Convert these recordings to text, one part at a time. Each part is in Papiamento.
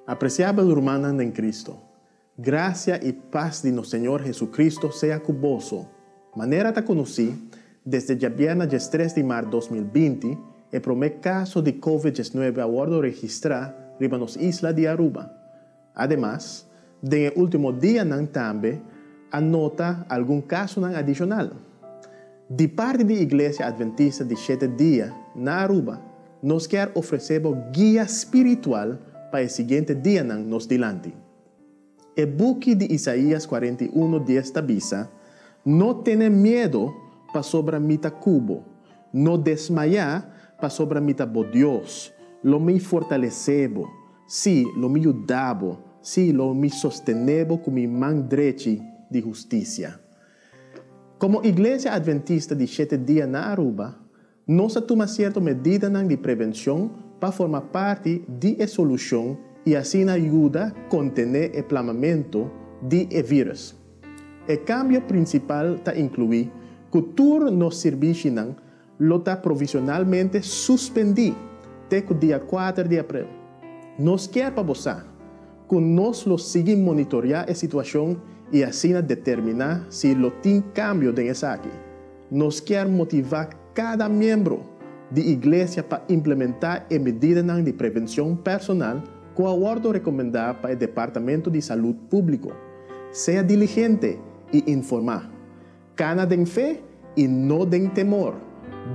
Apresiabel rumannan den Cristo, gracia y paz di nos Señor Jesucristo sea cu boso. Manera ta conoci, desde diabierna 13 di maart 2020, e prome caso di Covid 19 a wordo registra riba nos isla di Aruba. Ademas, den e ultimo dianan tambe a nota algun casonan adicional. Di parti di Iglesia Adventista di Shete Dia na Aruba, nos kier ofrece bo guia spiritual pa e siguiente dianan nos dilanti. E buki di Isaías 41:10 ta bisa: "No tene miedo, pasobra mi ta cu bo. No desmaya, pasobra mi ta bo Dios. Lo mi fortalece bo. Sí, lo mi yuda bo. Sí, lo mi sostene bo cu mi man drechi di husticia." Como Iglesia Adventista di Shete Dia na Aruba, nos a tuma cierto medidanan di prevencion pa forma parti di e solucion y asina yuda contene e plamamento di e virus. E cambio principal ta inclui cu tur nos servicionan lo ta provisionalmente suspendi te cu dia 4 di april. Nos kier pa bo sa cu nos lo sigui monitorea e situacion y asina determina si lo tin cambio den esaki. Nos kier motiva cada miembro di iglesia pa implementa e medidanan di prevencion personal cu a wordo recomenda pa e Departamento di Salud Publico. Sea diligente y informa. Cana den fe y no den temor.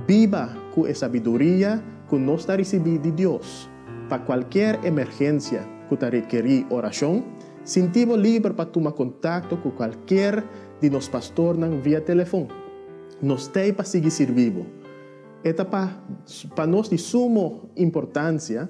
Biba cu e sabiduria cu nos ta ricibi di Dios. Pa cualkier emergencia cu ta rekeri oracion, sinti bo liber pa tuma contacto cu cualkier di nos pastornan via telefon. Nos t'ey pa sigui sirbi bo. E ta pa nos di sumo importancia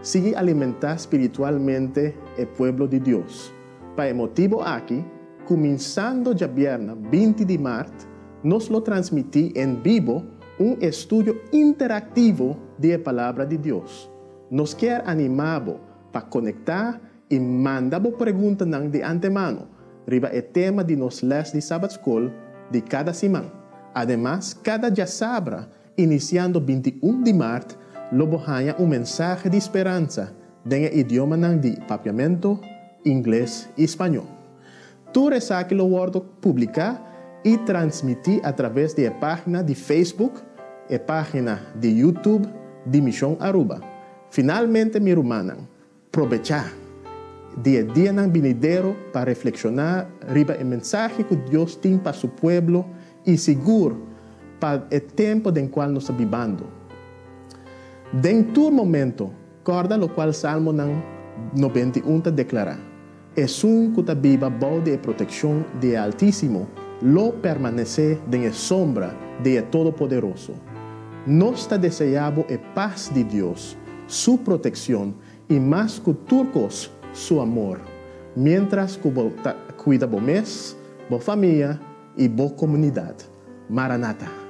sigui alimenta spiritualmente e pueblo di Dios. Pa e motibo aki, cuminsando diabierna 20 di maart, nos lo transmiti en bibo un estudio interactivo di e Palabra di Dios. Nos kier anima bo pa conecta y manda bo preguntanan di antemano riba e tema di nos les di Sabbat School di cada siman. Ademas, cada diasabra, iniciando 21 di maart, lo bo haya un mensahe di speransa den e idiomanan di Papiamento, Ingles y Spaño. Tur esaki lo wordo publica y transmiti a traves di e pagina di Facebook, e pagina di YouTube di Mision Aruba. Finalmente, mi rumannan, probecha di e dianan binidero pa reflexiona riba e mensahe cu Dios tin pa su pueblo y sigur pa e tempo den cual nos ta bibando. Den tur momento, corda locual Salmonan 91 ta declara: "Esun cu ta biba bou di e proteccion di e Altisimo lo permanece den e sombra di e Todopoderoso." Nos ta desea bo e paz di Dios, su proteccion y mas cu tur cos, su amor, mientras cu bo ta cuida bo mes, bo famia y bo comunidad. Maranata.